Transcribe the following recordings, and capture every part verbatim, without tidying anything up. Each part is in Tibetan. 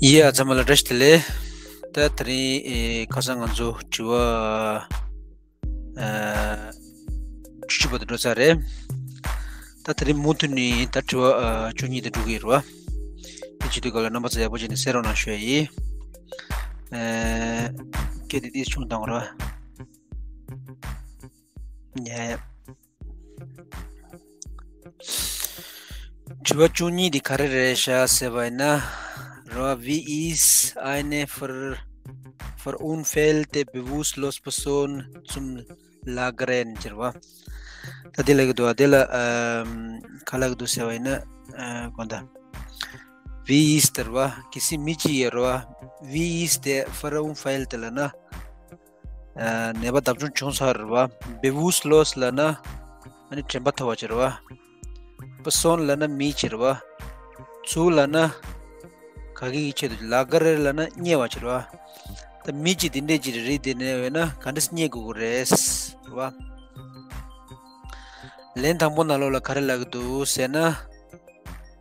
ཡ། ཚང་མ་ལ་བཀྲ་ཤིས་བདེ་ལེགས། ད་དེ་རིང་ཨེ་ཁ་སང་ང་ཚོ་དྲི་བ་ཨ་བཅུ་གཅིག་པ་དེ་འགྲོ་ཚར་རེད། ད་དེ་རིང་མུ་མཐུད་ནས་ད་དྲི་བ་ཨ་བཅུ་གཉིས་དེ་འགྲོ་གི་ཡོད་རེད་བ། དེ་བྱེད་དུས་སྐབས་ལ་རྣམ་པ་ཚོ་ཡག་པོ་བྱས་ནས་གསན་རོགས་གནང་ཞུ་ཡ་ཡིན། ཨ་སྐད་དེ་ཏིས་ཆུང་བཏང་རོགས། ཡ་ཡ། དྲི་བ་བཅུ་གཉིས་འདི་ག་རེ་རེད་ཤག་ཟེར་བ་ཡིན་ན། རོ། Wie ist eine ver verunfällte bewusstlos Person zum Lagern ཟེར་བ། ད་འདི་ལ་གི་འདུག་བ། འདི་ལ་ཨམ་ག་ལ་གི་འདུག་ཟེར་བ་ཡིན་ན། ཨ་དགོངས་དག Wie ist ཟེར་བ། གལ་སྲིད་མི་གཅིག་ཡོད་རེད་བ། Wie ist der verunfällte ལབ་ན། ཨ་ནད་པ་བརྡབ་ཆུང་བྱུང་ཚར་བ། Bewusstlos ལབ་ན་ཨ་ནི་དྲན་པ་ཐོར་བ་ཅིག་རེད་བ། Person ལབ་ན་མི་ཅིག་རེད་བ། Zu ལབ་ན་ག་གི་ཆེད་དུ། Lagern ལབ་ན་བསྙལ་བ་ཅིག་རེད་བ། ད་མི་གཅིག་འདི་འདྲས་ཅིག་རེད། དེ་ནས་འོ་ན་ག་འདྲས་བསྙལ་དགོས་ཀྱི་རེད་ཟེར་བ། ལན་དང་པོ་ནང་ལོགས་ལ་ག་རེ་ལབ་ཀྱི་འདུག་ཟེར་ན།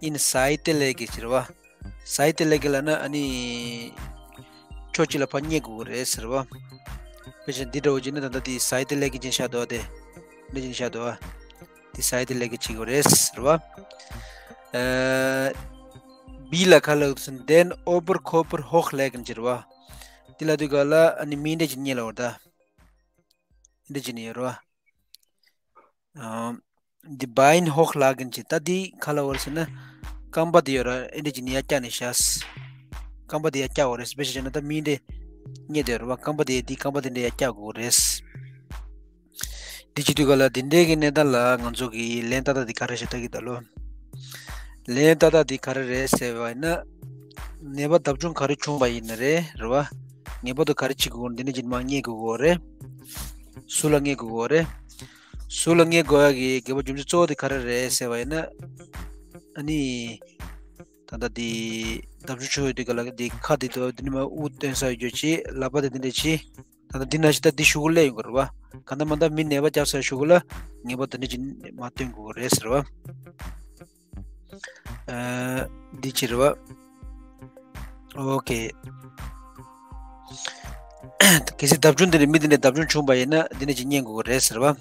In Seite legen ཟེར་བ། Seite legen ལབ་ན་ཨ་ནི་ཕྱོགས་གཅིག་ལ་ཕར་བསྙལ་དགོས་ཀྱི་རེད་ཟེར་བ། དཔེ་ཆ་འདི་འདྲ་བོ་ཅིག་ནི་ད་ལྟ་འདི་Seite legen ཅན་ཤར་འདུག་བ། དེ་འདྲ་ཅན་ཤར་འདུག་བ། འདི་Seite legen བྱེད་དགོས་རེད་ཟེར་བ། ཨ་B ལ་ག་ལབ་ཀྱི་འདུག་ཟེར་ན། Den Oberkörper hoch legen ཟེར་བ། འདི་ལབ་དུས་སྐབས་ལ་ཨ་ནི་མི་འདྲ་ཅིག་བསྙལ་ལ་བར་ད། འདི་ཅི་ནས་ཡོད་རེད་བ། ཨམ། die Beine hoch legen ཅེས། ད་འདི་ག་ལ་བར་ཟེར་ན། རྐང་པ་འདི་ཡོད་ར། ཨེ་འདྲ་ཅི་ནས་ཡར་བཀྱག་ནས་བཞག་རྐང་པ་འདི་ཡར་བཀྱག་དགོས་རེད། དཔེ་ཆ་བྱས་ན་ད་མི་འདི་བསྙལ་བསྡད་ཡོད་རེད་བ། རྐང་པ་འདི་འདི་རྐང་པ་འདི་འདྲ་ཡར་བཀྱག་དགོས་རེད། འདི་བྱེད་དུས་སྐབས་ལ་འདི་འདྲའི་གི་གནས་སྟངས་ལ་ང་ཚོ་གི་ལན་ཏག་ཏག་འདི་ག་རེ་ཞིག་ལྟ་གི་ད་ལོ། ལན་ཏག་ཏག་འདི་ག་རེ་རེད་ཟེར་བ་ཡིན་ན། ནད་པ་བརྡབ་ཆུང་ག་རེ་བྱུང་བ་ཡིན་ན་རེད། རེད་བ། ངེས་པར་དུ་ག་རེ་བྱེད་དགོས་འདི་ནས་རྗེས་མ་བསྙལ་དགོས་ཀྱི་ཡོད་རེད། ཟུར་ལ་བསྙལ་དགོས་ཀྱི་ཡོད་རེད། ཟུར་ལ་བསྙལ་དགོས་ཡ་གི་དགོས་པ་རྒྱུ་མཚན་གཙོ་བོ་དེ་ག་རེ་རེད་ཟེར་བ་ཡིན་ན། ཨ་ནི། ད་ལྟ་འདི་བརྡབ་ཆུང་བྱུང་ཡོད་དུས་སྐབས་ལ་འདི་ཁ་འདི་དོ་འདི་ནས་མར་དབུགས་བཏོན་ས་ཡོད་རྒྱུ་ཅིག་ལག་པ་དེ་འདི་འདྲ་ཅིག་ད་ལྟ་འདི་ན་ཞིག་ད་འདི་གཞུག་གུ་སླེབས་ཡོང་གི་རེད་བ། གང་ལྟར་མ་ལྟར་མི་ནད་པ་བརྒྱབ་ས་གཞུག་གུ་ལ་ངེས་པར་དུ་འདི་ཅིག་མར་བཏོན་དགོས་ཀྱི་རེད་ཟེར་བ། ཨ་འདི་ཅིག་རེད་བ། ཨོ་ཁེ། གལ་སྲིད་བརྡབ་ཆུང་འདི་ནས་མི་འདི་ནས་བརྡབ་ཆུང་བྱུང་བ་ཡིན་ན་འདི་ནས་ཅིག་བསྙལ་དགོས་ཀྱི་རེད་ཟེར་བ།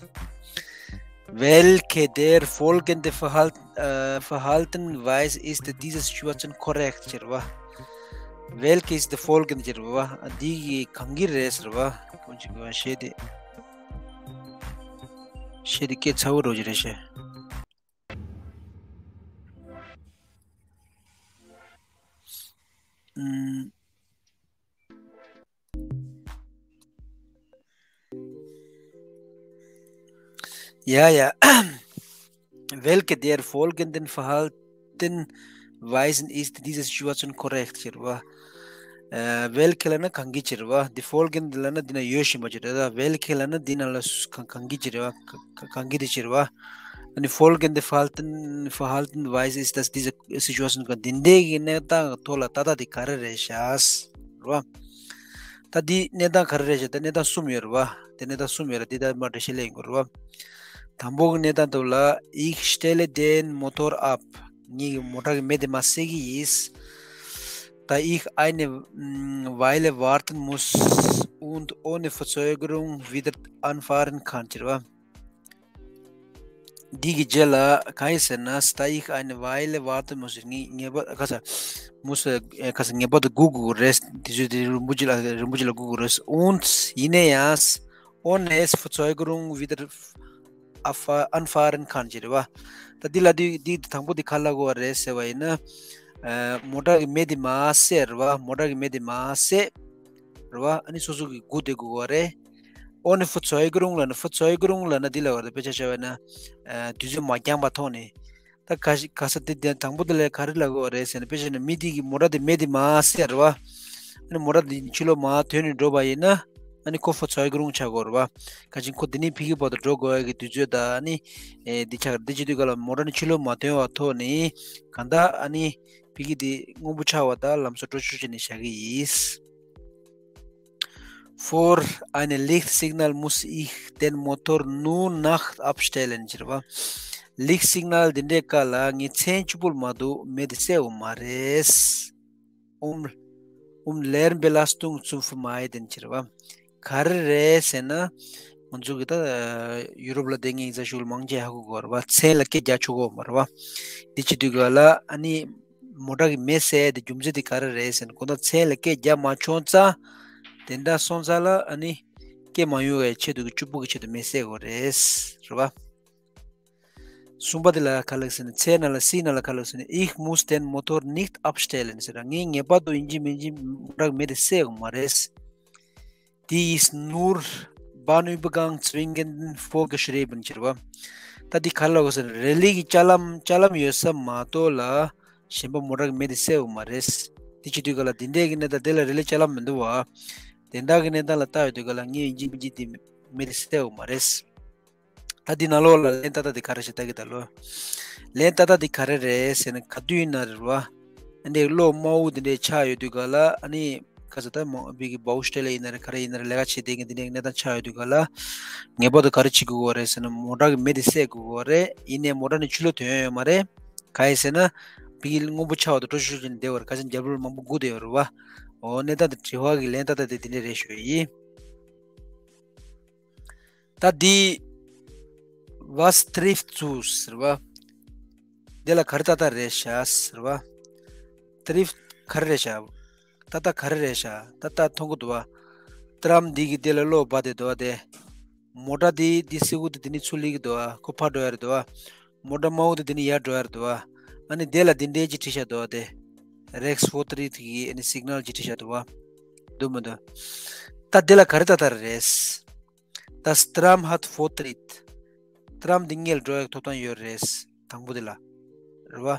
Welche der folgende Verhalt äh, Verhaltensweise ist dieser Situation korrekt ཟེར་བ། Welche ist folgende ཟེར་བ། འདི་གི་གང་གི་རེད་ཟེར་བ། ཁོང་ཅིག་གི་བཤད་དེ། བཤད་དེ་སྐད་ཚ་བོ་རོ་ཅིག་རེད་ཤེ། ཨུམ། Ja, ja. Welche der folgenden Verhaltensweisen ist diese Situation korrekt ཟེར་བ། ཨ། welche ལབ་ན་གང་གི་ཟེར་བ། die folgende ལབ་ན་འདི་ན་ཡོད་བཞིན་པ་ཟེར་བ། welche ལབ་ན་འདི་ན་ལ་གང་གང་གི་ཟེར་བ། ག་གང་གི་དེ་ཟེར་བ། ཨ་ནི་folgende Verhalten Verhaltensweise ist das diese Situation ག་འདི་འདྲའི་གི་གནས་སྟངས་ཐོག་ལ་ཏག་ཏག་དེ་ག་རེ་རེད་ཤག་རེད་བ། ད་འདི་གནས་སྟངས་ག་རེ་རེད་ཤག་ད་གནས་སྟངས་གསུམ་ཡོད་རེད་བ། དེ་གནས་སྟངས་གསུམ་ཡོད་རེད། འདི་ད་མར་འགྲེལ་བཤད་ལེན་དགོས་རེད་བ། དང་པོ་གི་གནས་སྟངས་ཐོག་ལ། Ich stelle den Motor ab. ངེད་ཀྱི་མོ་ཊ་གི་མེ་དེ་མར་བསད་ཀྱི་ཡིན། Da ich eine, mm, Weile warten muss und ohne Verzögerung wieder anfahren kann ཟེར་བ། འདི་གི་རྗེས་ལ་གང་ཡིན་ཟེར་ན། Da ich eine Weile warten muss ངེད་ངེས་པར་ཁ་ས་muss ཁ་ས་ངེས་པར་དུ་སྒུག་དགོས་རེད། དེ་ཚོ་དེ་རིང་པོ་ཅིག་ལ་རིང་པོ་ཅིག་ལ་སྒུག་དགོས་རེད། Und ཡིན་ན་ཡང་། Ohne Verzögerung wieder anfahren kann ཟེར་བ། ད་འདི་ལ་འདི་འདི་དང་པོ་འདི་ག་ལ་གོ་བ་རེད་ཟེར་བ་ཡིན་ན། ཨ། མོ་ཊ་གི་མེ་འདི་མར་བསད་རེད་བ། མོ་ཊ་གི་མེ་འདི་མར་བསད་རེད་བ། ཨ་ནི་སོ་སོ་གི་སྒུག་བསྡད་དགོས་བ་རེད། Ohne Verzögerung ལབ་ན། Verzögerung ལབ་ན་འདི་ལ་བ་རེད། དཔེ་ཆ་བཞག་པ་ཡིན་ན། ཨ། དུས་ཚོད་མ་འགྱངས་པ་ཐོག་ནས། ད་ག་ཞིག་ག་ས་དེ་དེ་དང་པོ་དེ་ལ་ག་རེ་ལབ་དགོས་བ་རེད་ཟེར་ན། དཔེ་བཞག་ན་མི་དེ་གི་མོ་ཊ་དེ་མེ་དེ་མར་བསད་རེད་བ། ཨ་ནི་མོ་ཊ་དེ་ཕྱི་ལོགས་མར་ཐོན་ནས་འགྲོ་བ་ཡིན་ན། ཨ་ནི་ཁོ་Verzögerung ཆགས་དགོས་རེད་བ། ག་ཅིག་ཁོ་དེ་ནས་ཕ་གི་བར་དུ་འགྲོ་དགོས་ཡ་གི་དུས་ཚོད་དང་། ཨ་ནི་ཨེ་འདི་ཆགས་འདི་བྱེད་དུས་སྐབས་ལ་མོ་ཊ་ནི་ཕྱི་ལོགས་མ་ཐོན་བ་ཐོག་ནས་གང་ལྟར་ཨ་ནི་ཕ་གི་དེ་སྔོན་པོ་ཆགས་པ་དང་ལམ་སང་འགྲོ་ཆོག་ཆོག་བྱས་ནས་བཞག་གི་ཡིན། Vor einem Lichtsignal muss ich den Motor nur nachts abstellen ཟེར་བ། Lichtsignal འདི་འདྲའི་སྐབས་ལ་ངས་མཚན་གཅིག་པོ་མ་གཏོགས་མེ་དེ་བསད་དགོས་མ་རེད། Um Warum Lärmbelastung zum Vermeiden ཟེར་བ། ག་རེ་རེད་ཟེར་ན། ང་ཚོ་གི་ད་ཡུ་རོབ་ལ་བསྡད་མཁན་ཡིན་ཙང་ཤུགས་ལ་མང་ཆེ་ཧ་གོ་གི་ཡོད་རེད་བ། མཚན་ལ་སྐད་རྒྱག་ཆོག་གི་ཡོད་མ་རེད་བ། འདི་བྱེད་དུས་ག་ལ་ཨ་ནི་མོ་ཊ་གི་མེ་བསད་དེ་རྒྱུ་མཚན་དེ་ག་རེ་རེད་ཟེར་ན། ཁོ་ན་མཚན་ལ་སྐད་རྒྱག་མ་བྱུང་ཙང་། དེ་འདྲ་སོང་ཙང་ལ་ཨ་ནི་སྐད་མ་ཡོང་བའི་ཆེད་དུ་གི་སྐྱུག་པོ་གི་ཆེད་དུ་མེ་བསད་དགོས་རེད། རེད་བ། གསུམ་པ་དེ་ལ་ག་ལབ་ཟེར་ན། ཚའི་ནང་ལ་སི་ནང་ལ་ག་ལབ་ཟེར་ན། Ich muss den Motor nicht abstellen ཟེར། ངས་ངེས་པར་དུ་ཡིན་གཅིག་མིན་གཅིག་མོ་ཊ་གི་མེ་དེ་བསད་དགོས་མ་རེད། Die ist nur Bahnübergang zwingend vorgeschrieben ཟེར་བ། ད་འདི་ག་ལ་གོ་ཟེར་ན། རེ་ལི་གི་ལྕགས་ལམ་ལྕགས་ལམ་ཡོད་ས་མ་གཏོགས་ལ་གཞན་པ་མོ་ཊ་གི་མེ་དེ་བསད་དགོས་མ་རེད། འདི་བྱེད་དུས་ག་ལ་འདི་འདྲས་ཀྱི་གནས་སྟངས་དེ་ལ་རེ་ལི་ལྕགས་ལམ་མི་འདུག་བ། དེ་འདྲ་གི་གནས་སྟངས་ལ་ལྟ་ཡོད་དུས་ག་ལ་ངས་ཡིན་གཅིག་མིན་གཅིག་འདི་མེ་དེ་བསད་དགོས་མ་རེད། ད་འདི་ནང་ལོགས་ལ་ལན་ཏག་ཏག་འདི་ག་རེ་ཞིག་ལྟ་གི་ད་ལོ། ལན་ཏག་ཏག་འདི་ག་རེ་རེད་ཟེར་ན། ག་དུས་ཡིན་ན་རེད་བ། ཨ་ནི་གློག་དམར་པོ་འདི་འདྲས་ཆགས་ཡོད་དུས་ག་ལ། ཨ་ནི་ག་ས་ད་མོ་བི་གི་བའུ་ཤི་ཏེ་ལ་ཡིན་ན་རེད། ག་རེ་ཡིན་ན་རེད། ལས་ཀ་བྱེད་བསྡད་མཁན་འདི་འདྲས་གནས་སྟངས་ཆགས་ཡོད་དུས་ག་ལ། ངེས་པར་དུ་ག་རེ་བྱེད་དགོས་རེད་ཟེར་ན། མོ་ཊ་གི་མེ་དེ་བསད་དགོས་རེད། ཡིན་ནའི་མོ་ཊ་ནི་ཕྱི་ལོགས་ཐོན་ཡོད་མ་རེད། ག་ཡིན་ཟེར་ན། བི་གི་སྔོན་པོ་ཆགས་པ་དང་དྲོ་ཤུགས་ཤུགས་ནས་བསྡད་པ་རེད། ཁ་སང་རྒྱབ་ལོགས་མང་པོ་སྒུག་བསྡད་ཡོད་རེད་བ། འོ་གནས་སྟངས་དེ་དྲི་བ་གི་ལན་ཏག་ཏག་དེ་འདི་འདྲས་རེད་ཞུ་ཡི། ད་འདི་Was trifft zu ཟེར་བ། འདི་ལ་ག་རེ་ཏག་ཏག་རེད་ཤག་ཟེར་བ། Trifft ག་རེ་རེད་ཤག་ཏག་ཏག་ག་རེ་རེད་ཤག་ཏག་ཏག་མཐོང་གི་འདུག་བ། ཏྲམ་འདི་གི་འདི་ལ་གློག་སྦར་བསྡད་འདུག་བ་དེ། མོ་ཊ་འདི་འདི་སེར་པོ་འདི་འདི་ནས་ཚུར་སླེབས་ཀྱི་འདུག་བ། ཁོ་ཕར་འགྲོ་ཡ་རེད་འདུག་བ། མོ་ཊ་དམར་པོ་འདི་འདི་ནས་ཡར་འགྲོ་ཡ་རེད་འདུག་བ། ཨ་ནི་འདི་ལ་འདི་འདྲས་ཅིག་བྲིས་བཞག་འདུག་བ་དེ། Rechtsvortritt གི་ཨ་ནི་སིག་ནལ་ཅིག་བྲིས་བཞག་འདུག་བ། འདུག་མི་འདུག་ད་འདི་ལ་ག་རེ་ཏག་ཏག་རེད། Das Tram hat Vortritt. ཏྲམ་འདི་སྔོན་ལ་འགྲོ་ཡག་ཐོབ་ཐང་ཡོད་རེད། དང་པོ་འདི་ལ། རེད་བ།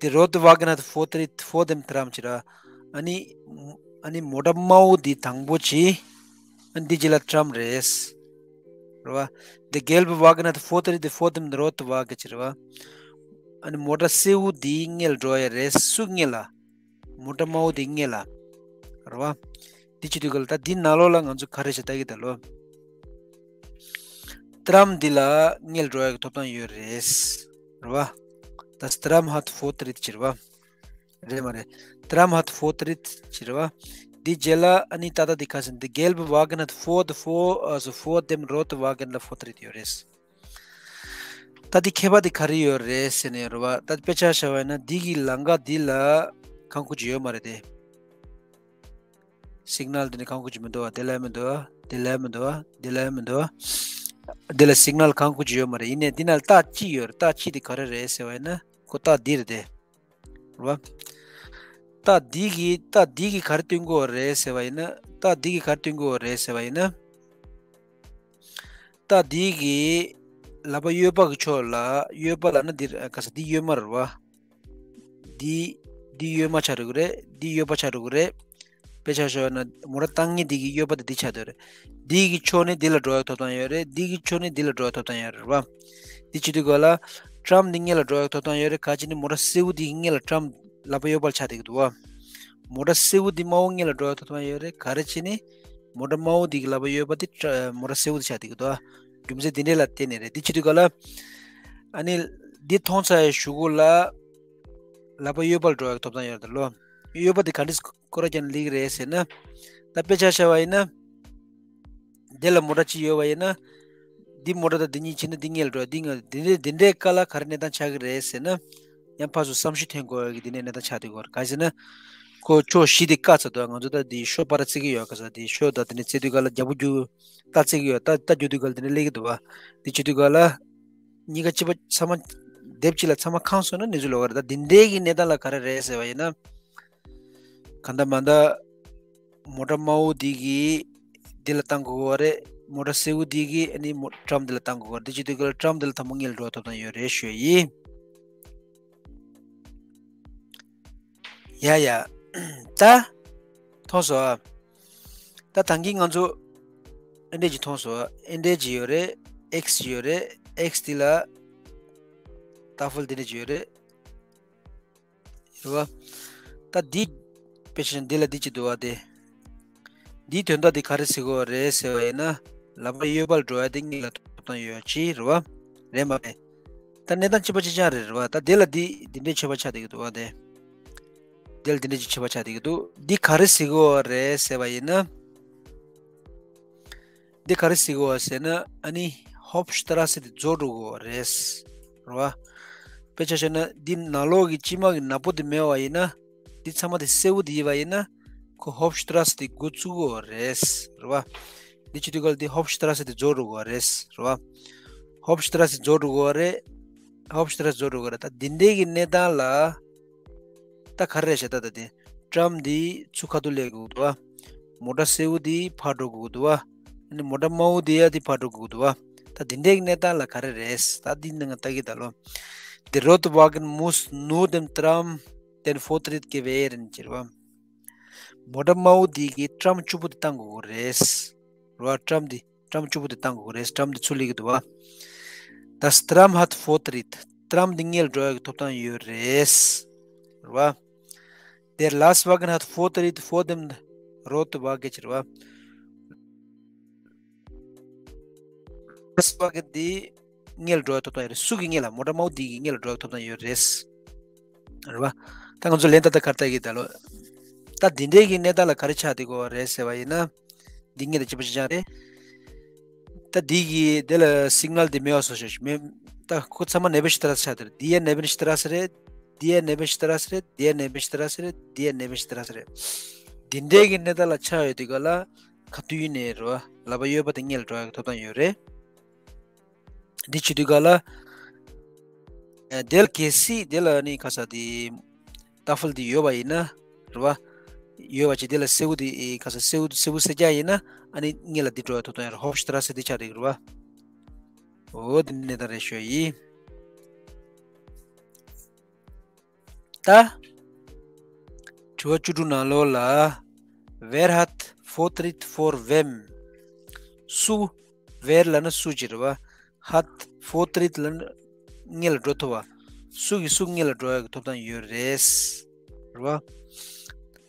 Der rote Wagen hat Vortritt vor dem Tram ཟེར་ར། ཨ་ནི། ཨ་ནི་མོ་ཊ་དམར་པོ་འདི་དང་པོ་བྱས། ཨ་ནི་འདི་རྗེས་ལ་ཏྲམ་རེད། རེད་བ། Der gelbe Wagen hat Vortritt vor dem roten Wagen ཟེར་རེད་བ། ཨ་ནི་མོ་ཊ་སེར་པོ་འདི་སྔོན་ལ་འགྲོ་ཡ་རེད། སུ་སྔོན་ལ། མོ་ཊ་དམར་པོ་དེ་སྔོན་ལ། རེད་བ། འདི་བྱེད་དུས་ག་ལ་ད་འདི་ནང་ལོགས་ལ་ང་ཚོ་ག་རེ་ཞིག་ལྟ་གི་ད་ལོ། ཏྲམ་འདི་ལ་སྔོན་ལ་འགྲོ་ཡག་གི་ཐོབ་ཐང་ཡོད་རེད། རེད་བ། Das Tram hat Vortritt ཟེར་བ། རེད་མ་རེད། Tram hat Vortritt ཟེར་བ། འདི་རྗེས་ལ་ཨ་ནི་ཏག་ཏག་འདི་ག་ཟེར། Der gelbe Wagen hat vor, vor, also vor dem roten Wagen ལ་Vortritt ཡོད་རེད། ད་འདི་ཁྱད་པར་འདི་ག་རེ་ཡོད་རེད་ཟེར་ནས་རེད་བ། ད་དཔེ་ཆ་བཞག་པ་ཡིན་ན་འདི་གི་ལམ་ཁ་འདི་ལ་ཁང་ཁུག་ཅིག་ཡོད་མ་རེད་དེ། སིག་ནལ་འདི་ནི་ཁང་ཁུག་ཅིག་མི་འདུག་བ། དེ་ལ་མི་འདུག་བ། དེ་ལ་མི་འདུག་བ། དེ་ལ་མི་འདུག་བ། འདི་ལ་སིག་ནལ་ཁང་ཁུག་ཅིག་ཡོད་མ་རེད། ཡིན་ནའི་འདི་ན་རྟགས་གཅིག་ཡོད་རེད། རྟགས་གཅིག་འདི་ག་རེ་རེད་ཟེར་བ་ཡིན་ན། ཁོ་རྟགས་འདི་རེད་དེ། རེད་བ། རྟགས་འདི་གི་རྟགས་འདི་གི་ག་རེ་སྟོན་གྱི་ཡོད་རེད་ཟེར་བ་ཡིན་ན། རྟགས་འདི་གི་ག་རེ་སྟོན་གྱི་ཡོད་རེད་ཟེར་བ་ཡིན་ན། རྟགས་འདི་གི་ལག་པ་གཡས་པ་གི་ཕྱོགས་ལ། གཡས་པ་ལབ་ན་འདི་ག་ས་འདི་གཡོན་མ་རེད་བ། འདི་འདི་གཡོན་མ་ཆགས་འགྲོ་གི་རེད། འདི་གཡས་པ་ཆགས་འགྲོ་གི་རེད། དཔེ་ཆ་བཞག་ན་མོ་ཊ་བཏང་མཁན་འདི་གི་གཡས་པ་དེ་འདི་ཆགས་འགྲོ་རེད། འདི་གི་ཕྱོགས་ནས་འདི་ལ་འགྲོ་ཡག་ཐོབ་ཐང་ཡོད་རེད། འདི་གི་ཕྱོགས་ནས་འདི་ལ་འགྲོ་ཡག་ཐོབ་ཐང་ཡོད་རེད་བ། འདི་བྱེད་དུས་ག་ལ་ཏྲམ་འདི་སྔོན་ལ་འགྲོ་ཡག་ཐོབ་ཐང་ཡོད་རེད། ག་ཅི་ནི་མོ་ཊ་སེར་པོ་འདི་གི་སྔོན་ལ་ཏྲམ་ལག་པ་གཡས་པ་ལ་ཆགས་བསྡད་ཀྱི་འདུག་བ། མོ་ཊ་སེར་པོ་འདི་དམར་པོ་སྔོན་ལ་འགྲོ་ཡག་ཐོབ་ཐང་ཡོད་རེད། ག་རེ་བྱས་ནས་མོ་ཊ་དམར་པོ་འདི་གི་ལག་པ་གཡས་པ་འདི་ཏྲ་མོ་ཊ་སེར་པོ་འདི་ཆགས་བསྡད་ཀྱི་འདུག་བ། རྒྱུ་མཚན་འདི་འདྲས་ལ་བརྟེན་ནས་རེད། འདི་བྱེད་དུས་ག་ལ། ཨ་ནི། འདི་མཐོང་ཚར་བའི་གཞུག་གུ་ལ། ལག་པ་གཡས་པར་འགྲོ་ཡག་ཐོབ་ཐང་ཡོད་རེད་ལོ། གཡས་པ་འདི་ག་འདྲས་སྐོར་ར་རྒྱག་ནས་སླེབས་ཀྱི་རེད་ཟེར་ན། ད་དཔེ་ཆ་བཞག་པ་ཡིན་ན། འདི་ལ་མོ་ཊ་གཅིག་ཡོད་པ་ཡིན་ན། འདི་མོ་ཊ་དང་འདི་གཉིས་ཕྱིན་ན་འདི་སྔོན་ལ་འགྲོ། འདི་སྔོན་འདི་འདྲའི་འདི་འདྲའི་སྐབས་ལ་ག་རེ་གནས་སྟངས་ཆགས་ཀྱི་རེད་ཟེར་ན། ཡང་ཕར་ཚུར་བསམ་ཤེས་ཐོན་དགོས་ཀྱི་འདི་འདྲའི་གནས་སྟངས་ཆགས་བསྡད་ཀྱི་ཡོད་རེད། ག་རེ་ཟེར་ན། ཁོ་ཕྱོགས་བཞི་དེ་བཀག་ཚར་འདུག་ང་ཚོ་ད་འདི་ཤོ་པ་ར་རྩེ་གི་ཡོད། ག་ས་འདི་ཤོ་ད་འདི་ནས་རྩེ་དུས་ག་ལ་རྒྱབ་པོ་རྒྱུག་རྟ་རྩེ་གི་ཡོད། རྟ་རྟ་རྒྱུག་དུས་ག་ལ་འདི་འདྲ་སླེབས་ཀྱི་འདུག་བ། འདི་བྱེད་དུས་ག་ལ། གཉིས་ཀ་གཅིག་པ་ཚང་མ། སྡེབ་གཅིག་ལ་ཚང་མ་ཁེངས་སོང་ན་གནས་ཚུལ་ལོགས་ཀ་རེད། ད་འདི་འདྲའི་གི་གནས་སྟངས་ལ་ག་རེ་རེད་ཟེར་བ་ཡིན་ན། གང་ལྟར་མ་ལྟར། མོ་ཊ་དམར་པོ་འདི་གིས་འདི་ལ་བཏང་དགོས་པ་རེད། མོ་ཊ་སེར་པོ་འདི་གིས་ཨ་ནི་མོ་ཏྲམ་འདི་ལ་བཏང་དགོས་པ་རེད། འདི་བྱེད་དུས་ག་ལ་ཏྲམ་འདི་ལ་དང་པོ་སྔོན་ལ་འགྲོ་བ་ཐོབ་ཐང་ཡོད་རེད་ཞུ་ཡ་ཡིན། ཡ་ཡ། ད། མཐོང་སོང་ཨ། ད་ད་གིན་ང་ཚོ་ཨེ་འདྲས་ཅིག་མཐོང་སོང་ཨ། ཨེ་འདྲས་ཅིག་ཡོད་རེད། ཨེག་སི་ཅིག་ཡོད་རེད། ཨེག་སི་འདི་ལ་ཏ་ཧྥལ་འདི་འདྲས་ཅིག་ཡོད་རེད། རེད་བ། ད་འདི། དཔེ་ཆ་འདི་ལ་འདི་ཅིག་འདུག་བ་དེ། འདིའི་དོན་དག་འདི་ག་རེ་ཟེར་དགོས་རེད་ཟེར་བ་ཡིན་ན། ལག་པ་གཡས་པར་འགྲོ་ཡ་དེ་སྔོན་ལ་ཐོབ་ཐང་ཡོད་ཅིག་རེད་བ། རེད་མ་རེད། ད་གནས་སྟངས་གཅིག་པ་གཅིག་རྐྱང་རེད་རེད་བ། ད་དེ་ལ་འདི་འདི་འདྲའི་ཁྱད་པར་ཆགས་བསྡད་ཀྱི་འདུག་བ་དེ། དེ་ལ་འདི་འདྲ་ཅིག་བྱེད་པ་ཆགས་བསྡད་ཀྱི་འདུག་འདི་ག་རེ་ཟེར་གྱི་ཡོད་རེད་ཟེར་བ་ཡིན་ན། འདི་ག་རེ་ཟེར་གྱི་ཡོད་ཟེར་ན། ཨ་ནི་Hauptstrasse དེ་རྫོགས་འགྲོ་གི་ཡོད་རེད། རེད་བ། དཔེ་ཆ་བཞག་ན་འདི་ནང་ལོགས་ཀྱི་སྤྱི་དམངས་ཀྱི་ནག་པོ་དེ་མེད་པ་ཡིན་ན། འདི་ཚང་མ་དེ་སེར་པོ་དེ་ཡིན་པ་ཡིན་ན། ཁོ་Hauptstrasse དེ་འགོ་བཙུགས་ཀྱི་ཡོད་རེད། རེད་བ། འདི་བྱེད་དུས་ག་ལ་འདི་Hauptstrasse དེ་རྫོགས་འགྲོ་གི་ཡོད་རེད། རེད་བ། Hauptstrasse རྫོགས་འགྲོ་གི་ཡོད་རེད། Hauptstrasse རྫོགས་འགྲོ་གི་ཡོད་རེད། ད་འདི་འདྲའི་གི་གནས་སྟངས་ལ། ད་ག་རེ་རེད་ཤག་ད་ད་དེ། Tram འདི་ཚུར་ཁ་ཐུག་སླེབས་དགོས་འདུག་བ། མོ་ཊ་སེར་པོ་འདི་ཕར་འགྲོ་དགོས་འདུག་བ། ཨ་ནི་མོ་ཊ་དམར་པོ་འདི་ཡ་འདི་ཕར་འགྲོ་དགོས་འདུག་བ། ད་འདི་འདྲའི་གནས་སྟངས་ལ་ག་རེ་རེད། ད་འདི་ནང་ལྟ་གི་ད་ལོ། Der rote Wagen muss nur dem Tram den Vortritt gewähren ཟེར་བ། མོ་ཊ་དམར་པོ་འདི་གིས་Tram གཅིག་པོ་འདི་བཏང་དགོས་རེད། རེད་བ། Tram འདི། Tram གཅིག་པོ་དེ་བཏང་དགོས་རེད། Tram འདི་ཚུར་སླེབས་ཀྱི་འདུག་བ། Das Tram hat Vortritt. Tram འདི་སྔོན་ལ་འགྲོ་ཡག་གི་ཐོབ་ཐང་ཡོད་རེད། རེད་བ། Der Lastwagen hat Vortritt vor dem roten Wagen ཟེར་བ། Lastwagen འདི་སྔོན་ལ་འགྲོ་ཡག་ཐོབ་ཐང་ཡོད་རེད། སུ་གི་སྔོན་ལ། མོ་ཊ་དམར་པོ་འདི་གི་སྔོན་ལ་འགྲོ་ཡག་ཐོབ་ཐང་ཡོད་རེད། རེད་བ། ད་ང་ཚོ་ལན་ད་ལྟ་ག་རེ་ལྟ་གི་ད་ལོ། ད་འདི་འདྲའི་གི་གནས་སྟངས་ལ་ག་རེ་ཆགས་བསྡད་ཀྱི་ཡོད་རེད་ཟེར་བ་ཡིན་ན། འདི་སྔོན་ལ་གཅིག་པ་གཅིག་རྐྱང་རེད། ད་འདི་གི་དེ་ལ་Signal འདི་མེད་པ་བཟོ་ཤག་མེད། ད་ཁོ་ཚང་མ་Nebenstrasse ཆགས་བསྡད་རེད། འདི་ཡ་Nebenstrasse རེད། འདི་ཡ་Nebenstrasse རེད། འདི་ཡ་Nebenstrasse རེད། འདི་ཡ་Nebenstrasse རེད། འདི་འདྲའི་གི་གནས་སྟངས་ལ་ཆགས་ཡོད་དུས་ག་ལ། ག་དུས་ཡིན་ནའི་རེད་བ། ལག་པ་གཡས་པ་དེ་སྔོན་ལ་འགྲོ་ཡག་གི་ཐོབ་ཐང་ཡོད་རེད། འདི་བྱེད་དུས་ག་ལ། ཨ། དེ་ལ་གལ་སྲིད་དེ་ལ་ནི་ག་ས་དེ། Tafel འདི་ཡོད་པ་ཡིན་ན། རེད་བ། ཡོད་པ་ཅིག་དེ་ལ་སེར་པོ་དེ་ག་ས་སེར་པོ་སེར་པོ་སེར་སྐྱ་ཡིན་ན། ཨ་ནི་སྔོན་ལ་འདི་འགྲོ་ཡག་ཐོབ་ཐང་ཡོད་རེད། Hauptstrasse འདི་ཆགས་འགྲིག་རེད་བ། འོ་དེ་གནས་སྟངས་རེད་ཞུ་ཡ་ཡིན། ད། དྲི་བ་བཅུ་དྲུག་ནང་ལོགས་ལ། Wer hat Vortritt vor wem? སུ། Wer ལབ་ན་སུ་ཅིག་རེད་བ། Hat Vortritt ལབ་ན་སྔོན་ལ་འགྲོ་ཐུབ་པ། སུ་གིས་སུ་སྔོན་ལ་འགྲོ་ཡག་གི་ཐོབ་ཐང་ཡོད་རེད། རེད་བ།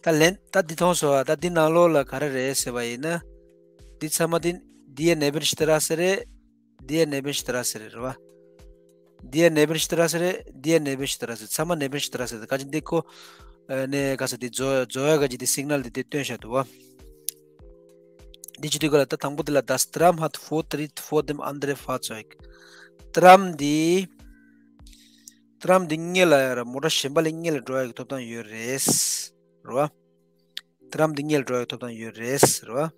ད་ལན་ད་འདི་མཐོང་སོང་བ། ད་འདི་ནང་ལོགས་ལ་ག་རེ་རེད་ཟེར་བ་ཡིན་ན། འདི་ཚང་མ་འདི། འདི་ཡ་Nebenstrasse རེད། འདི་ཡ་Nebenstrasse རེད། རེད་བ། འདི་ཡ་Nebenstrasse རེད། འདི་ཡ་Nebenstrasse ཚང་མ་Nebenstrasse རེད། ག་ཅི་འདི་ཁོ། ཨ་ནི་ག་ས་འདི་རྫོགས་རྫོགས་ཡག་ག་ཅི་འདི་Signal འདི་འདི་སྟོན་བཞག་འདུག་བ། འདི་བྱེད་དུས་ག་ལ་ད་དང་པོ་འདི་ལ། Das Tram hat Vortritt vor dem anderen Fahrzeug. Tram འདི། Tram འདི་སྔོན་ལ་ཡ་ར་མོ་ཊ་གཞན་པ་ལས་སྔོན་ལ་འགྲོ་ཡག་གི་ཐོབ་ཐང་ཡོད་རེད། རེད་བ། Tram འདི་སྔོན་ལ་འགྲོ་ཡག་ཐོབ་ཐང་ཡོད་རེད། རེད་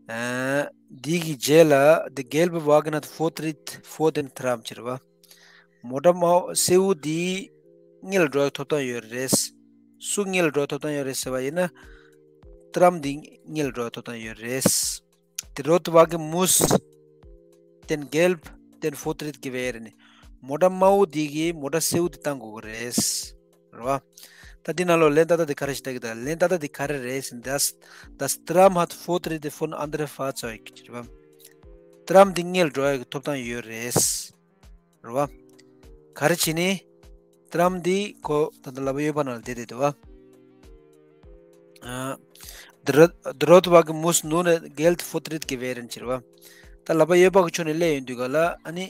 བ། ཨ། འདི་གི་རྗེས་ལ། Der gelbe Wagen hat Vortritt vor dem Tram ཟེར་བ། མོ་ཊ་དམར་སེར་པོ་འདི་སྔོན་ལ་འགྲོ་ཡག་ཐོབ་ཐང་ཡོད་རེད། སུ་སྔོན་ལ་འགྲོ་ཡག་ཐོབ་ཐང་ཡོད་རེད་ཟེར་བ་ཡིན་ན། Tram འདི་སྔོན་ལ་འགྲོ་ཡག་ཐོབ་ཐང་ཡོད་རེད། Der rote Wagen muss dem gelben den Vortritt gewähren. མོ་ཊ་དམར་པོ་འདི་གིས་མོ་ཊ་སེར་པོ་འདི་བཏང་དགོས་ཀྱི་རེད། རེད་བ། ད་འདི་ནང་ལོགས་ལན་ད་ལྟ་འདི་ག་རེ་ཞིག་ལྟ་གི་ད། ལན་ད་ལྟ་འདི་ག་རེ་རེད་ཟེར་ན། Das, das Tram hat Vortritt vor anderen Fahrzeugen ཟེར་བ། Tram འདི་སྔོན་ལ་འགྲོ་ཡག་གི་ཐོབ་ཐང་ཡོད་རེད། རེད་བ། ག་རེ་བྱས་ནས། Tram འདི་ཁོ་ད་ལྟ་ལག་པ་གཡས་པ་ནང་ལ་བསྡད་བསྡད་འདུག་བ། ཨ། Der, der rote Wagen muss nun gelben Vortritt gewähren ཟེར་བ། ད་ལག་པ་གཡས་པ་གི་ཕྱོགས་ནས་སླེབས་ཡོང་དུས་ག་ལ། ཨ་ནི་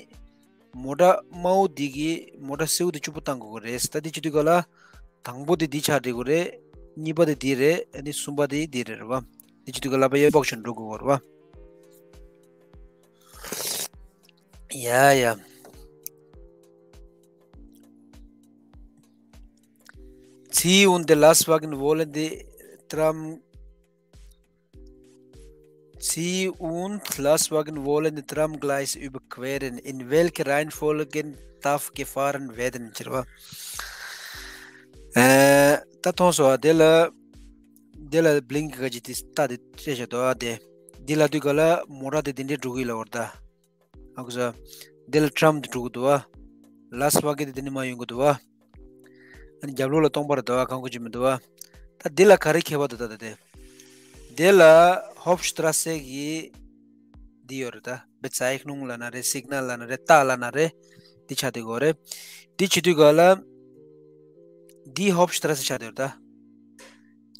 མོ་ཊ་དམར་པོ་འདི་གིས་མོ་ཊ་སེར་པོ་འདི་གཅིག་པུ་བཏང་དགོས་ཀྱི་རེད། ད་འདི་བྱེད་དུས་ག་ལ། དང་པོ་དེ་འདི་ཆགས་འགྲིག་གི་རེད། གཉིས་པ་དེ་འདི་རེད། ཨ་ནི་གསུམ་པ་དེ་འདི་རེད། རེད་བ། འདི་བྱེད་དུས་ག་ལ་ལག་པ་གཡས་པ་གི་ཕྱོགས་ནས་འགྲོ་དགོས་ཀྱི་རེད་བ། ཡ་ཡ། Zieh und Lastwagen wollen die Tram, Zieh und Lastwagen wollen die Tramgleis überqueren. In welcher Reihenfolge darf gefahren werden? ཟེར་བ། ཨ། ད་མཐོང་སོང་བ། དེ་ལ། དེ་ལ་Blinker ག་ཅིག་དེ་རྟགས་དེ་སྤྲད་བཞག་འདུག་བ། དེ། འདི་ལ་དུས་ག་ལ་མོ་ཊ་དེ་དེ་འདྲའི་འགྲོ་གི་ལ་བར་ད། ཨ་ཁུ་ས། འདི་ལ་Tram དེ་འགྲོ་གི་འདུག་བ། Lastwagen དེ་དེ་ནས་མར་ཡོང་གི་འདུག་བ། ཨ་ནི་རྒྱབ་ལོགས་ལ་སྟོང་པ་རེད་འདུག་བ། གང་གོ་ཅི་མི་འདུག་བ། ད་འདི་ལ་ག་རེ་ཁྱད་པར་འདུག་ད་ད་དེ། འདི་ལ་Hauptstrasse གི་འདི་ཡོད་རེད་ད། Bezeichnung ལབ་ན་རེད། Signal ལབ་ན་རེད། རྟགས་ལབ་ན་རེད། འདི་ཆགས་བསྡད་ཀྱི་ཡོད་རེད། འདི་བྱེད་དུས་ག་ལ། འདི་Hauptstrasse ཆགས་བསྡད་ཡོད་རེད་ད།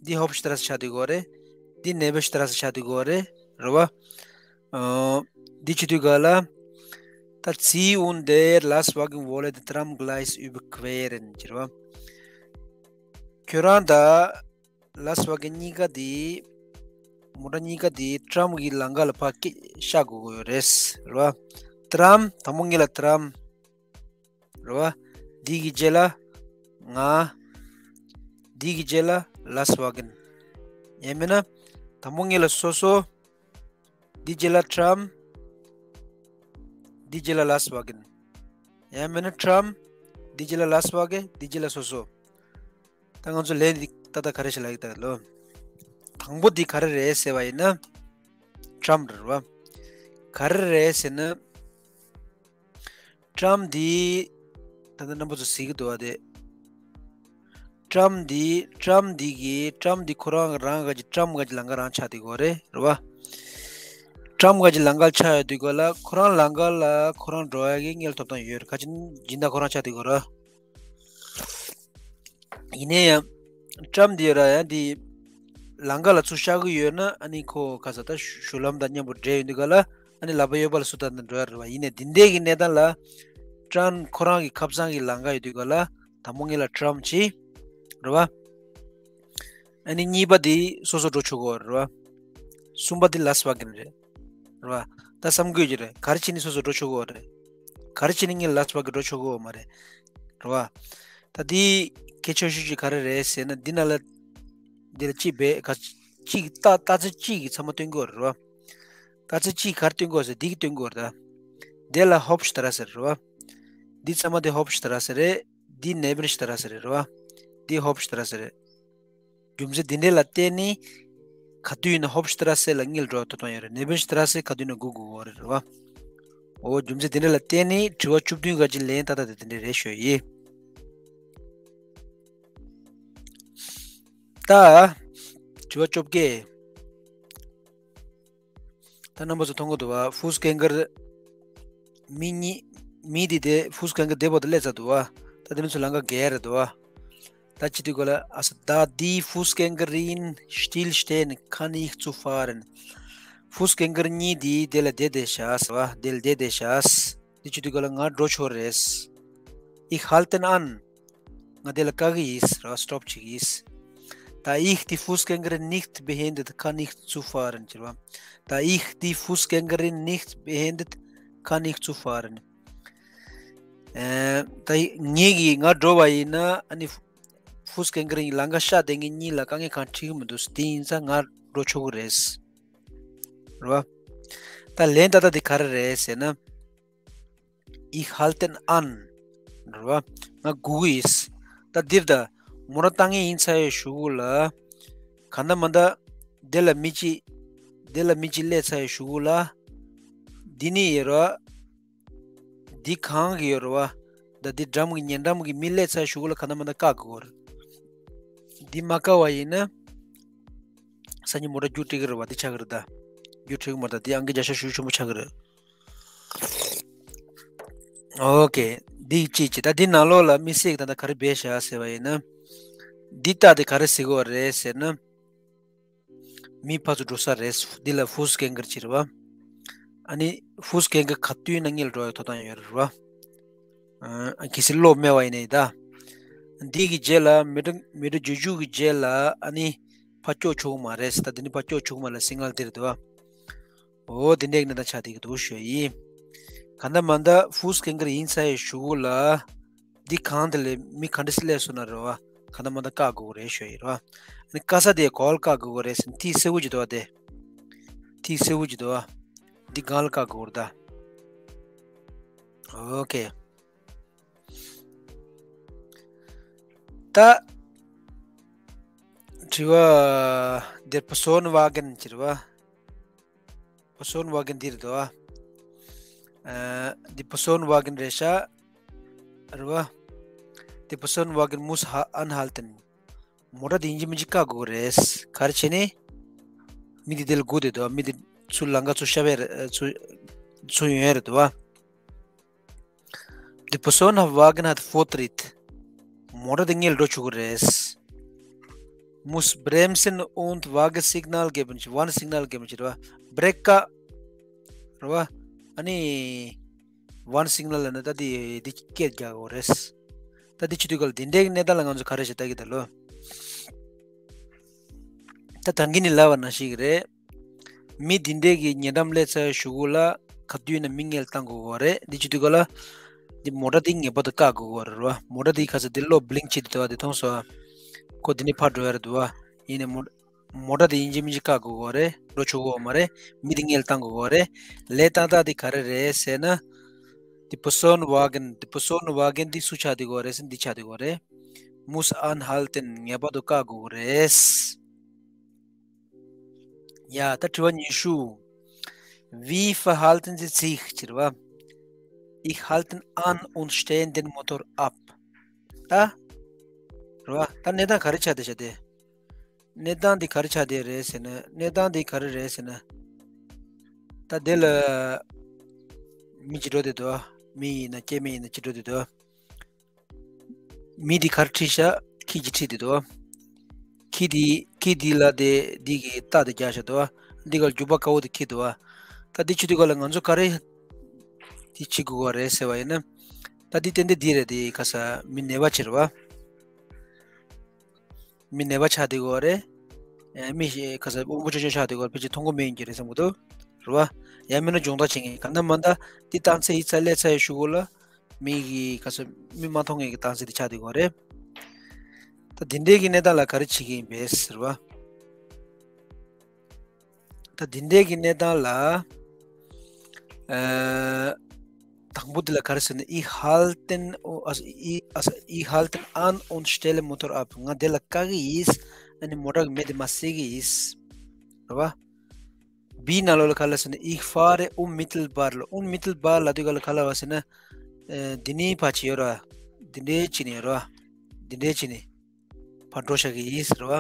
འདི་Hauptstrasse ཆགས་བསྡད་ཀྱི་ཡོད་རེད། འདི་Nebenstrasse ཆགས་བསྡད་ཀྱི་ཡོད་རེད། རེད་བ། ཨོ། འདི་བྱེད་དུས་ག་ལ། ད་Zieh und der Lastwagen wollen die Tramgleis überqueren ཟེར་བ། ཁྱོད་རང་དང་ལ་སི་ཝ་གན་གཉིས་ཀ་དེ། མོ་ཊ་གཉིས་ཀ་དེ་ཊམ་གྱི་ལམ་ཁ་ལ་ཕར་སྐད་ཤར་དགོས་ཀྱི་ཡོད་རེད། རེད་བ། ཊམ། དང་པོ་ངེད་ལ་ཊམ། རེད་བ། འདི་གི་རྗེས་ལ་ང་། འདི་གི་རྗེས་ལ་ལ་སི་ཝ་གན། ཡང་མིན་ན། དང་པོ་ངེད་ལ་སོ་སོ། འདི་རྗེས་ལ་ཊམ། འདི་རྗེས་ལ་ལ་སི་ཝ་གན། ཡང་མིན་ན་ཊམ། འདི་རྗེས་ལ་ལ་སི་ཝ་གན། འདི་རྗེས་ལ་སོ་སོ། ད་ང་ཚོ་ལན་འདི་ཏག་ཏག་ག་རེ་ཞིག་ལབ་ཀྱི་འདུག་ལོ། དང་པོ་འདི་ག་རེ་རེད་ཟེར་བ་ཡིན་ན། ཊམ་རེད་བ། ག་རེ་རེད་ཟེར་ན། ཊམ་འདི། ད་ལྟ་རྣམ་པ་ཚོ་གཟིགས་ཀྱི་འདུག་བ་དེ། ཊམ་འདི། ཊམ་འདི་གི་ཊམ་འདི་ཁོ་རང་རང་ག་གི་ཊམ་ག་གི་ལམ་ཁ་རང་ཆགས་བསྡད་ཀྱི་ཡོད་རེད། རེད་བ། ཊམ་ག་གི་ལམ་ཁ་ཆགས་ཡོད་དུས་ག་ལ་ཁོ་རང་ལམ་ཁ་ལ་ཁོ་རང་འགྲོ་ཡ་གི་དངུལ་ཐོབ་ཐང་ཡོད་རེད། ག་ཅི་སྦྱིན་བདག་ཁོ་རང་ཆགས་བསྡད་ཀྱི་ཡོད་རེད། ཡིན་ནའི་ཡང་། ཊམ་འདི་ཡོད་ར་ཡང་འདི། ལམ་ཁ་ལ་ཚུར་ཤར་གི་ཡོད་ན་ཨ་ནི་ཁོ་ག་ས་ད་གཞུང་ལམ་དང་མཉམ་པོ་འབྲེལ་ཡོད་འདུག་ག་ལ། ཨ་ནི་ལག་པ་གཡས་པ་ལ་སུ་ད་ད་འགྲོ་ཡ་རེད་བ། ཡིན་ནའི་འདི་འདྲའི་གི་གནས་སྟངས་ལ། ཊམ་ཁོ་རང་གི་ཁབ་ཚང་གི་ལམ་ཁ་ཡོད་དུས་ག་ལ། དང་པོ་ངེད་ལ་ཊམ་བྱེད། རེད་བ། ཨ་ནི་གཉིས་པ་འདི་སོ་སོ་འགྲོ་ཆོག་གི་རེད་བ། གསུམ་པ་འདི་ལ་སི་ཝ་གན་རེད། རེད་བ། ད་བསམ་དགོས་ཀྱི་རེད། ག་རེ་བྱས་ནས་སོ་སོ་འགྲོ་ཆོག་གི་རེད། ག་རེ་བྱས་ནས་ངས་ལ་སི་ཝ་གན་འགྲོ་ཆོག་གི་མ་རེད། རེད་བ། ད་འདི་གལ་ཆེ་ཤོས་ཅིག་ག་རེ་རེད་ཟེར་ན། འདི་ན་ལ། འདི་ལ་གཅིག་བེད་ག་གཅིག་ད་ལྟ་ཚེ་གཅིག་གི་ཚང་མ་སྟོན་དགོས་རེད་བ། ལྟ་ཚེ་གཅིག་ག་རེ་སྟོན་དགོས་ཟེར་འདི་གི་སྟོན་དགོས་རེད་ད། འདི་ལ་ཧོབ་ཤི་ཏ་ར་ཟེར་རེད་བ། འདི་ཚང་མ་འདི་ཧོབ་ཤི་ཏ་ར་ཟེར་རེད། འདི་ནེ་བིར་ཤི་ཏ་ར་ཟེར་རེད་བ། འདི་ཧོབ་ཤི་ཏ་ར་ཟེར་རེད། རྒྱུ་མཚན་འདི་འདྲ་ལ་བརྟེན་ནས། ག་དུས་ཡིན་ན་ཧོབ་ཤི་ཏ་ར་ཟེར་ལ་དངུལ་འགྲོ་ཐོབ་ཐང་ཡོད་རེད། ནེ་བིར་ཤི་ཏ་ར་ཟེར་ག་དུས་ཡིན་ན་སྒུག་དགོས་རེད་བ། འོ་རྒྱུ་མཚན་འདི་འདྲ་ལ་བརྟེན་ནས་དྲི་བ་བཅུ་བདུན་ག་ཅིག་ལན་ཏག་ཏག་དེ་འདི་འདྲ་རེད་ཞུ་ཡི། ད། དྲི་བ་བཅོ་བརྒྱད། ད་རྣམ་པ་ཚོ་མཐོང་གི་འདུག་བ། ཧྥུ་སི་ཀེང་གར། མི་གཉིས། མི་འདི་དེ་ཧྥུ་སི་ཀེང་གར་དེ་བར་དུ་སླེབས་ཚར་འདུག་བ། ད་དེ་མི་ཚོ་ལམ་ཁ་བརྒལ་རེད་འདུག་བ། ད་ཅི་དུས་གོ་ལ་ཨ་ས་ད་འདི་ཧྥུ་སི་ཀེང་གར་རིན་སྟིལ་སྟེན་ཁན་ཡིག་ཚུ་ཧྥ་རན། ཧྥུ་སི་ཀེང་གར་གཉིས་འདི་དེ་ལ་བསྡད་བསྡད་བཞག་ཟེར་བ། དེ་ལ་བསྡད་བསྡད་བཞག་འདི་ཅི་དུས་གོ་ལ་ང་འགྲོ་ཆོག་རེད། ཨི་ཧལ་ཏན་ཨན། ང་དེ་ལ་བཀག་གི་ཡིན་ར། སི་ཊོབ་བྱེད་ཀྱི་ཡིན། Da ich die Fußgängerin nicht behindert, kann ich zu fahren, ཟེར་བ། Da ich die Fußgängerin nicht behindert, kann ich zu fahren. ཨེ། ད་ངེད་ཀྱིས་ང་འགྲོ་བ་ཡིན་ན་ཨ་ནི་ཧྥུ་སི་ཀེང་གར་ལམ་ཁ་ཤར་བསྡད་མཁན་གཉིས་ལ་དཀའ་ངལ་གང་འཕྲད་ཀྱི་མི་འདུག་དེ་ཡིན་ཙང་ང་འགྲོ་ཆོག་གི་རེད། རེད་བ། ད་ལན་ཏག་ཏག་དེ་ག་རེ་རེད་ཟེར་ན། Ich halte an. རེད་བ། ང་སྒུག་གི་ཡིན། ད་འདིར་ད་མོ་ཊ་བཏང་མཁན་ཡིན་ཚར་བའི་གཞུག་གུ་ལ། གང་ལྟར་མ་ལྟར། དེ་ལ་མི་གཅིག་དེ་ལ་མི་གཅིག་སླེབས་ཚར་བའི་གཞུག་གུ་ལ། འདི་ནི་ཡོད་ར། འདི་གང་གི་ཡོད་ར་བ། ད་འདི་འགྲམ་གྱི་ཉེ་འགྲམ་གྱི་མི་སླེབས་ཚར་བའི་གཞུག་གུ་ལ་གང་ལྟར་མ་ལྟར་བཀག་དགོས་རེད། འདི་མ་བཀག་པ་ཡིན་ན། སང་ཉིན་མོ་ཊ་རྒྱུགས་སྤྲད་ཀྱི་རེད་བ། འདི་ཆགས་ཀྱི་རེད་ད། རྒྱུགས་སྤྲད་ཀྱི་མ་རེད་ད། འདི་ཨང་ཀི་བརྒྱ་ཆ་ཞེ་དྲུག་ཆེན་པོ་ཆགས་ཀྱི་རེད། ཨོ་ཀེ། འདི་གཅིག་བྱས། ད་འདི་ནང་ལོགས་ལ་དམིགས་བསལ་གྱི་ད་ལྟ་ག་རེ་སྦས་བཞག་ཟེར་བ་ཡིན་ན། འདི་ལྟ་སྟེ་ག་རེ་ཟེར་གྱི་ཡོད་རེད་ཟེར་ན། མི་ཕར་ཚུར་འགྲོ་ས་རེད། འདི་ལ་ཧྥུ་སི་ཀེང་གར་ཅིག་རེད་བ། ཨ་ནི་ཧྥུ་སི་ཀེང་གར་ག་དུས་ན་དངུལ་འགྲོ་ཡ་ཐོབ་ཐང་ཡོད་རེད་བ། ཨ། གལ་སྲིད་གློག་མེད་པ་ཡིན་ནའི་ད། འདི་གི་རྗེས་ལ་མི་འགྲོ་མི་འགྲོ་རྒྱུག་རྒྱུག་གི་རྗེས་ལ་ཨ་ནི་ཕར་ཀྱོག་ཆོག་གི་མ་རེད། ད་འདི་ནི་ཕར་ཀྱོག་ཆོག་གི་མ་རེད། སིག་ནལ་འདི་རེད་འདུག་བ། འོ་དེ་འདྲའི་གནས་སྟངས་ཆགས་བསྡད་ཀྱི་འདུག་ཞུ་ཡ་ཡིན། གང་ལྟར་མ་ལྟར་ཧྥུ་སི་ཀེང་གར་ཡིན་ཚར་ཡའི་གཞུག་གུ་ལ། འདི་གང་དེ་ལས་མི་ག་འདྲ་སེ་སླེབས་སོང་ན་རེད་བ། གང་ལྟར་མ་ལྟར་བཀག་དགོས་ཀྱི་རེད་ཞུ་ཡ་ཡིན་རེད་བ། ཨ་ནི་བཀག་ས་དེ་ག་པར་བཀག་དགོས་ཀྱི་རེད་ཟེར་ན། ཐིག་སེར་པོ་ཅིག་འདུག་བ་དེ། ཐིག་སེར་པོ་ཅིག་འདུག་བ། འདི་སྒང་ལ་བཀག་དགོས་ཀྱི་རེད་ད། ཨོ་ཀེ། ད། དྲི་བ། དེར་པ་སོན་ཝ་གན་ཅིག་རེད་བ། པ་སོན་ཝ་གན་འདི་རེད་དོ། ཨ། འདི་པ་སོན་ཝ་གན་རེད་ཤག་རེད་བ། འདི་པ་སོན་ཝ་གན་མུས་ཧ་ཨན་ཧལ་ཏན། མོ་ཊ་འདི་ཡིན་གཅིག་མིན་གཅིག་བཀག་དགོས་རེད། ག་རེ་བྱས་ནས། མི་འདི་འདི་ལ་སྒུག་བསྡད་དོ། མི་འདི་ཚུར་ལམ་ཁ་ཚུར་ཤར་བའི་རེད། ཚུར་ཚུར་ཡོང་ཡ་རེད་དོ། Die Person hat Wagen hat Vortritt. མོ་ཊ་དེ་སྔོན་ལ་འགྲོ་ཆོག་གི་རེད། Muss bremsen und Warnsignal geben. Warnsignal geben རེད་བ། བྷི་རེག་བཀག་རེད་བ། ཨ་ནི། Warnsignal ལབ་ན་ད་དེ་དེ་སྐད་རྒྱག་དགོས་རེད། ད་དེ་བྱེད་དུས་སྐབས་ལ་དེ་འདྲའི་གནས་སྟངས་ལ་ང་ཚོ་ག་རེ་བྱེད་ལྟ་གི་ད་ལོ། ད་ད་གིན་ནི་ལབ་པ་ནང་བཞིན་གྱི་རེད། མི་འདི་འདྲས་ཀྱི་ཉེ་འགྲམ་སླེབས་ཚར་གཞུག་གུ་ལ་ག་དུས་ན་མི་སྔས་ལ་བཏང་དགོས་ཀྱི་རེད། འདི་བྱེད་དུས་ག་ལ་འདི་མོ་ཊ་འདི་ངེས་པར་དུ་བཀག་དགོས་ཀྱི་རེད་བ། མོ་ཊ་འདི་ག་ས་འདི་གློག་བི་ལིང་བྱེད་དུ་འདུག་བ། འདི་མཐོང་སོང་ཨ། ཁོ་འདི་ནས་ཕར་འགྲོ་ཡ་རེད་འདུག་བ། ཡིན་ནའི་མོ་མོ་ཊ་འདི་ཡིན་གཅིག་མིན་གཅིག་བཀག་དགོས་ཀྱི་རེད། འགྲོ་ཆོག་གི་མ་རེད། མི་འདི་སྔས་ལ་བཏང་དགོས་ཀྱི་རེད། ལས་ཏག་ཏག་འདི་ག་རེ་རེད་ཟེར་ན། འདི་Personenwagen འདི་Personenwagen འདི་སུ་ཆགས་བསྡད་ཀྱི་རེད་ཟེར་ན་འདི་ཆགས་བསྡད་ཀྱི་རེད། Muss anhalten ངེས་པར་དུ་བཀག་དགོས་ཀྱི་རེད། ཡ། ད་དྲི་བ་ཉི་ཤུ། Wie verhalten Sie sich ཟེར་བ། Ich halten an und stelle den Motor ab. ད་རེད་བ། ད་གནས་སྟངས་ག་རེ་ཆགས་བསྡད་ཤག་དེ། གནས་སྟངས་འདི་ག་རེ་ཆགས་བསྡད་རེད་ཟེར་ན། གནས་སྟངས་འདི་ག་རེ་རེད་ཟེར་ན། ད་དེ་ལ་མི་གཅིག་འགྲོ་བསྡད་འདུག་མི་ཡིན་ན་སྐྱེ་དམན་ཡིན་ན་གཅིག་འགྲོ་བསྡད་འདུག་མི་འདི་ག་རེ་ཁྲིད་ཤག་ཁྱི་གཅིག་ཁྲིད་བསྡད་འདུག་ཁྱི་འདི་ཁྱི་འདི་ལ་དེ་འདི་གི་རྟ་དེ་རྒྱག་ཤག་འདུག་འདི་ག་ལ་རྒྱུག་པ་དཀར་པོ་དེ་འཁྱེར་འདུག་ད་འདི་བྱེད་དུས་ག་ལ་ང་ཚོ་ག་རེ་འདི་བྱེད་དགོས་པ་རེད་ཟེར་བ་ཡིན་ན། ད་འདི་ཏན་ཏན་འདི་རེད། འདི་ག་ས་མི་ནད་པ་ཆེ་རེད་བ། མི་ནད་པ་ཆགས་བསྡད་ཀྱི་ཡོད་རེད། ཨེ། མི་ཞིག་ག་ས་དབང་པོ་སྐྱོན་ཅན་ཆགས་བསྡད་ཀྱི་ཡོད་རེད། ཕལ་ཆེར་མཐོང་གི་མེད་ཀྱི་རེད་བསམ་གྱི་འདུག་རེད་བ། ཡང་མིན་ན་སྦྱོང་བརྡར་བྱེད་མཁན་གང་ལྟར་མ་ལྟར་འདི་བཏང་ཚེ་ཡིག་ཚད་སླེབས་ཚར་ཡོད་གཞུག་གུ་ལ་མི་གི་ག་ས་མི་མ་མཐོང་མཁན་གྱི་བཏང་ཚེ་འདི་ཆགས་བསྡད་ཀྱི་ཡོད་རེད། ད་འདི་འདྲའི་གི་གནས་སྟངས་ལ་ག་རེ་བྱེད་ཀྱི་ཡིན་པས་ཟེར་བ། ད་འདི་འདྲའི་གི་གནས་སྟངས་ལ། ཨ། དང་པོ་འདི་ལ་ག་རེ་ཟེར་ན། Ich halten, also, ich, also, ich halten an und stelle Motor ab. ང་དེ་ལ་བཀག་གི་ཡིན། ཨ་ནི་མོ་ཊ་གི་མེ་དེ་མར་བསད་ཀྱི་ཡིན། རེད་བ། B ནང་ལོགས་ལ་ག་རེ་ཟེར་ན། Ich fahre unmittelbar. unmittelbar ལབ་དུས་ག་ལ་ག་ལབ་པ་ཟེར་ན། ཨ། འདི་ནི་ཕར་ཕྱིན་ཡོད་རེད་བ། འདི་འདྲའི་ཕྱིན་ནས་ཡོད་རེད་བ། འདི་འདྲའི་ཕྱིན་ནས། ཕར་འགྲོ་བཞག་གི་ཡིན་ཟེར་བ།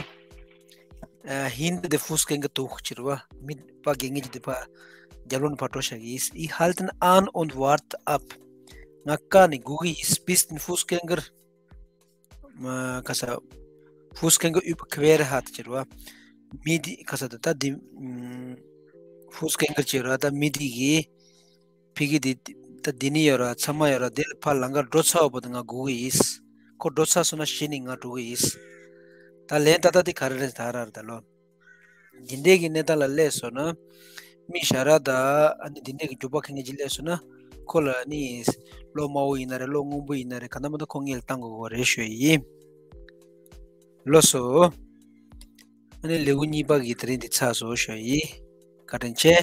ཨ། hinter dem Fußgänger durch ཟེར་བ། མི་ཕར་རྒྱག་མཁན་གྱི་དེ་ཕར་རྒྱབ་ལོགས་ནས་ཕར་འགྲོ་བཞག་གི་ཡིན། Ich halten an und warte ab. ང་བཀག་ནས་སྒུག་གི་ཡིན། Bis zum Fußgänger, ཨ། ག་ས། Fußgänger überqueren hat ཟེར་བ། མི་འདི་ག་ས་ད་ད་འདི། ཨམ། Fußgänger ཟེར་བ་ད་མི་འདི་གིས། ཕ་གི་འདི་ད་འདི་ནི་ཡོད་ར། ཚང་མ་ཡོད་ར། འདི་ལ་ཕར་ལམ་ཁར་འགྲོ་ཚར་བ་བར་དུ་ང་སྒུག་གི་ཡིན། ཁོ་འགྲོ་ཚར་སོང་ན་གཞི་ནས་ང་འགྲོ་གི་ཡིན། ད་ལན་ཏག་ཏག་འདི་ག་རེ་རེད། ད་ར་ར་ད་ལོ། འདི་འདྲའི་གི་གནས་སྟངས་ལ་སླེབས་སོང་ན། མི་ཞར་ར་ད་ཨ་ནི་འདི་འདྲའི་གི་རྒྱུག་པ་འཁྱེར་མཁན་ཅིག་སླེབས་སོང་ན། ཁོ་ལ་ཨ་ནི་གློག་དམར་པོ་ཡིན་ན་རེད། གློག་སྔོན་པོ་ཡིན་ན་རེད། ག་ན་མ་ན་ཁོ་སྔས་ལ་བཏང་དགོས་པ་རེད་ཞུ་ཡི་ཡིན། ལགས་སོ། ཨ་ནི་ལེའུ་གཉིས་པ་གི་དེ་རིང་འདི་ཚར་སོང་ཞུ་ཡི་ཡིན། བཀའ་དྲིན་ཆེ།